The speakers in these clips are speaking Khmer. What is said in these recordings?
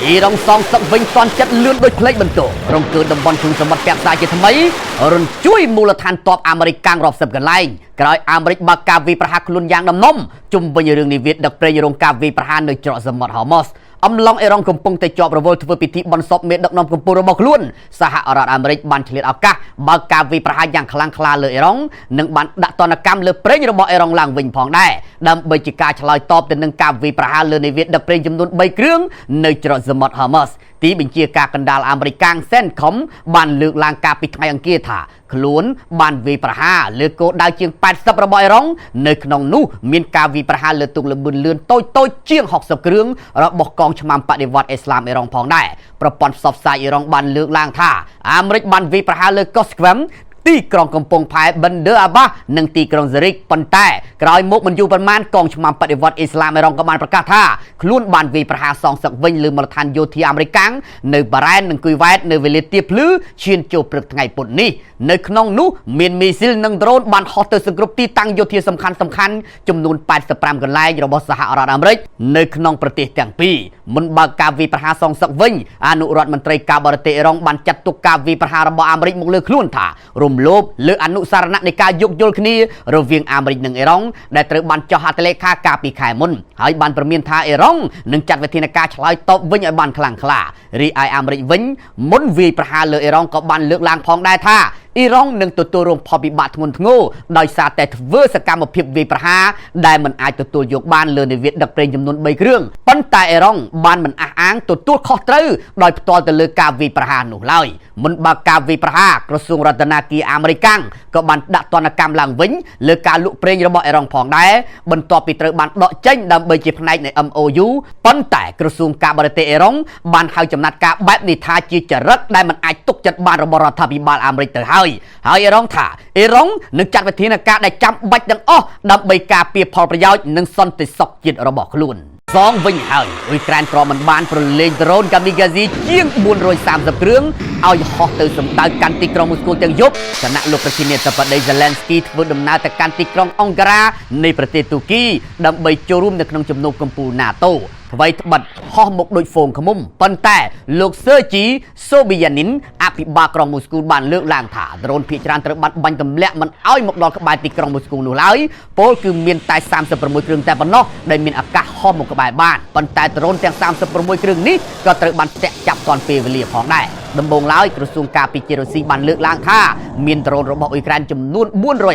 អ៊ីរ៉ង់សងសឹកវិញតន់ចិត្តលឿនដូចផ្លេកបន្ទោរង្គើតំបន់ឈូងសមុទ្រពាក់ផ្សាយជាថ្មីរន់ជួយមូលដ្ឋានទ័ពអាមេរិកកាំងរាប់សិបកន្លែងក្រោយអាមេរិកបើកការវាយប្រហារខ្លួនយ៉ាងដំណំជុំវិញរឿងនិវាទដឹកប្រេងរងការវាយប្រហារនៅច្រកសមុទ្រហូម៉ូសអំឡុងអ៊ីរ៉ង់កំពុងតែជាប់រវល់ធ្វើពិធីបុណ្យសពមេដឹកនាំកម្ពុជារបស់ខ្លួនសហរដ្ឋអាមេរិកបានឆ្លៀតឱកាសបើកការវាយប្រហារយ៉ាងខ្លាំងក្លាលើអ៊ីរ៉ង់និងបានដាក់ទណ្ឌកម្មលើប្រេងរបស់អ៊ីរ៉ង់ឡើងវិញផងដែរដើម្បីជាការឆ្លើយតបទៅនឹងការវាយប្រហារលើនាវាដឹកប្រេងចំនួន3គ្រឿងនៅច្រកសមុទ្រហូម៉ូសទីបញ្ជាការកណ្ដាលអាមេរិកកាំង CENTCOM បានលើកឡើងកាលពីថ្ងៃអង្គារថាខ្លួនបានវាយប្រហារលើគោលដៅជាង80របស់អ៊ីរ៉ង់នៅក្នុងនោះមានការវាយប្រហារលើទូកល្បឿនលឿនតូចៗជាង60គ្រឿងរបស់កងឆ្មាំបដិវត្តអ៊ីស្លាមអ៊ីរ៉ង់ផងដែរប្រព័ន្ធផ្សព្វផ្សាយអ៊ីរ៉ង់បានលើកឡើងថាអាមេរិកបានវាយប្រហារលើកោះស្គែមទីក្រុងកំពង់ផែបិនឌឺអាបាសនិងទីក្រុងសេរិកប៉ុន្តែក្រោយមកមិនយូរប៉ុន្មានកងឆ្មាំបដិវត្តអ៊ីស្លាមអ៊ីរ៉ង់ក៏បានប្រកាសថាខ្លួនបានវាយប្រហារសងសឹកវិញលើមូលដ្ឋានយោធាអាមេរិកនៅបារ៉ែននិងគុយវ៉ែតនៅវេលាទាភ្លឺឈានចូលព្រឹកថ្ងៃពុធនេះនៅក្នុងនោះមានមីស៊ីលនិងដ្រូនបានហោះទៅសង្គ្រប់ទីតាំងយោធាសំខាន់សំខាន់ចំនួន85កន្លែងរបស់សហរដ្ឋអាមេរិកនៅក្នុងប្រទេសទាំងពីរមុនបើកការវាយប្រហារសងសឹកវិញអនុរដ្ឋមន្ត្រីការបរទេសអ៊ីរ៉ង់បានចាត់ទុកការវាយប្រហាររបស់អាមេរិកមកលើខ្លួនថារំលោភលើអនុសារណៈនៃការយោគយល់គ្នារវាងអាមេរិកនិងអ៊ីរ៉ង់ដែលត្រូវបានចុះហត្ថលេខាកាលពីខែមុនហើយបានព្រមានថាអ៊ីរ៉ង់នឹងចាត់វិធានការឆ្លើយតបវិញឲ្យបានខ្លាំងក្លារីឯអាមេរិកវិញមុនវាយប្រហារលើអ៊ីរ៉ង់ក៏បានលើកឡើងផងដែរថាអ៊ីរ៉ង់នឹងទទួលរងផលវិបាកធ្ងន់ធ្ងរដោយសារតែធ្វើសកម្មភាពវាយប្រហារដែលមិនអាចទទួលយកបានលើនាវាដឹកប្រេងចំនួន3គ្រឿងប៉ុន្តែអ៊ីរ៉ង់បានមិនអះអាងទទួលខុសត្រូវដោយផ្ទាល់ទៅលើការវាយប្រហារនោះឡើយមុនបើកការវាយប្រហារក្រសួងរដ្ឋាភិបាលអាមេរិកក៏បានដាក់ទណ្ឌកម្មឡើងវិញលើការលក់ប្រេងរបស់អ៊ីរ៉ង់ផងដែរបន្ទាប់ពីត្រូវបានដកចេញដើម្បីជាផ្នែកនៃ MOU ប៉ុន្តែក្រសួងការបរទេសអ៊ីរ៉ង់បានហៅចំណាត់ការបែបនេះថាជាចរិតដែលមិនអាចទុកចិត្តបានរបស់រដ្ឋាភិបាលអាមេរិកទៅហើយហើយអ៊ីរ៉ង់ថាអ៊ីរ៉ង់នឹងចាត់វិធានការដែលចាំបាច់ទាំងអស់ដើម្បីការពារផលប្រយោជន៍និងសន្តិសុខជាតិរបស់ខ្លួនសងវិញហើយអ៊ុយក្រែនក៏មិនបានប្រឡែងដ្រូនកាមីកាស៊ីជាង430គ្រឿងឲ្យហោះទៅសម្ដៅកាន់ទីក្រុងមូស្គូទាំងយប់ខណៈលោកប្រធានាធិបតីហ្សេឡែនស្គីធ្វើដំណើរទៅកាន់ទីក្រុងអង្ការ៉ានៃប្រទេសទូគីដើម្បីចូលរួមនៅក្នុងជំនួបកំពូល NATO ថ្វីត្បិតហោះមកដូចហ្វូងឃ្មុំប៉ុន្តែលោកសឺជីសូប៊ីយ៉ានីនអភិបាលក្រុងមូស្គូបានលើកឡើងថាដ្រូនភាគច្រើនត្រូវបានបាញ់ទម្លាក់មិនឲ្យមកដល់ក្បែរទីក្រុងមូស្គូនោះឡើយពោលគឺមានតែ36គ្រឿងតែប៉ុណ្ណោះដែលមានឱកាសហោះមកក្បែរបានប៉ុន្តែដ្រូនទាំង36គ្រឿងនេះក៏ត្រូវបានតាក់ចាប់ទាន់ពេលវេលាផងដែរដំបូងឡើយក្រសួងការពារជាតិរុស្ស៊ីបានលើកឡើងថាមានដ្រូនរបស់អ៊ុយក្រែនចំនួន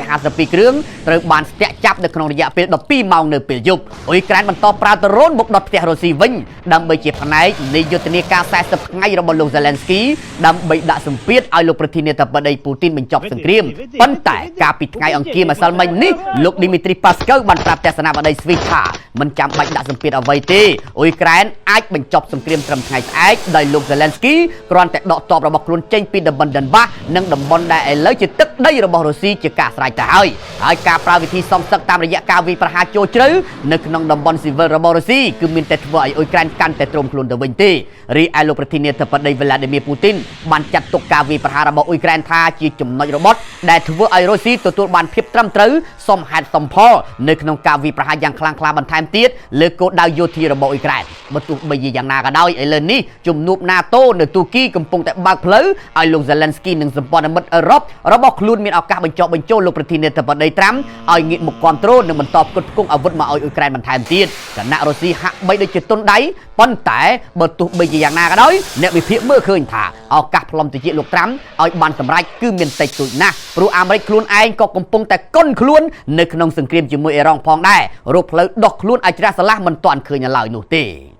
452គ្រឿងត្រូវបានស្ទាក់ចាប់នៅក្នុងរយៈពេល12ម៉ោងនៅពេលយប់អ៊ុយក្រែនបន្តប្រើដ្រូនមកដុតផ្ទះរុស្ស៊ីវិញដើម្បីជាផ្នែកនៃយុទ្ធនាការ40ថ្ងៃរបស់លោកហ្សេឡែនស្គីដើម្បីដាក់សម្ពាធឲ្យលោកប្រធានាធិបតីពូទីនបញ្ចប់សង្គ្រាមប៉ុន្តែកាលពីថ្ងៃអង្គារម្សិលមិញនេះលោកឌីមីត្រីប៉ាស្កូវបានប្រាប់ទស្សនវដ្តីស្វីសថាមិនចាំបាច់ដាក់សម្ពាធអ្វីទេអ៊ុយក្រែនអាចបញ្ចប់សង្គ្រាមត្រឹមថ្ងៃស្អែកដោយលោកហ្សេឡែនស្គីគ្រាន់តែដកទ័ពរបស់ខ្លួនចេញពីតំបន់ដិនបាសនិងតំបន់ដែលឥឡូវជាទឹកដីរបស់រុស្ស៊ីជាការស្រេចទៅហើយហើយការប្រើវិធីសងសឹកតាមរយៈការវាយប្រហារចូលជ្រៅនៅក្នុងតំបន់ស៊ីវិលរបស់រុស្ស៊ីគឺមានតែធ្វើឲ្យអ៊ុយក្រែនកាន់តែទ្រាំខ្លួនទៅវិញទេរីឯលោកប្រធានាធិបតីវ្លាឌីមៀពូទីនបានចាត់ទុកការវាយប្រហាររបស់អ៊ុយក្រែនថាជាចំណុចរបត់ដែលធ្វើឲ្យរុស្ស៊ីទទួលបានភាពត្រឹមត្រូវសមហេតុសមផលនៅក្នុងការវាយប្រហារយ៉ាងខ្លាំងក្លាបន្ថែមទៀតលើគោលដៅយោធារបស់អ៊ុយក្រែនបើទោះបីជាយ៉ាងណាក៏ដោយឥឡូវនេះជំនួប NATO នៅទូគីកំពុងតែបើកផ្លូវឲ្យលោកហ្សេឡែនស្គីនិងសម្ព័ន្ធមិត្តអឺរ៉ុបរបស់ខ្លួនមានឱកាសបញ្ចុះបញ្ចូលលោកប្រធានាធិបតីត្រាំឲ្យងាកមកគ្រប់គ្រងនិងបន្តផ្គត់ផ្គង់អាវុធមកឲ្យអ៊ុយក្រែនបន្ថែមទៀតគណៈរុស្ស៊ីហាក់បីដូចជាទុនដៃប៉ុន្តែបើទោះបីជាយ៉ាងណាក៏ដោយអ្នកវិភាគមើលឃើញថាឱកាសផ្លុំតិចលោកត្រាំឲ្យបានសម្រេចគឺមានតិចតួចណាស់ព្រោះអាមេរិកខ្លួនឯងក៏កំពុងតែកុនខ្លួននៅក្នុងសង្គ្រាមជាមួយអ៊ីរ៉ង់ផងដែររកផ្លូវដោះខ្លួនឲ្យជ្រះស្រឡះមិនទាន់ឃើញឡើយនោះទេ។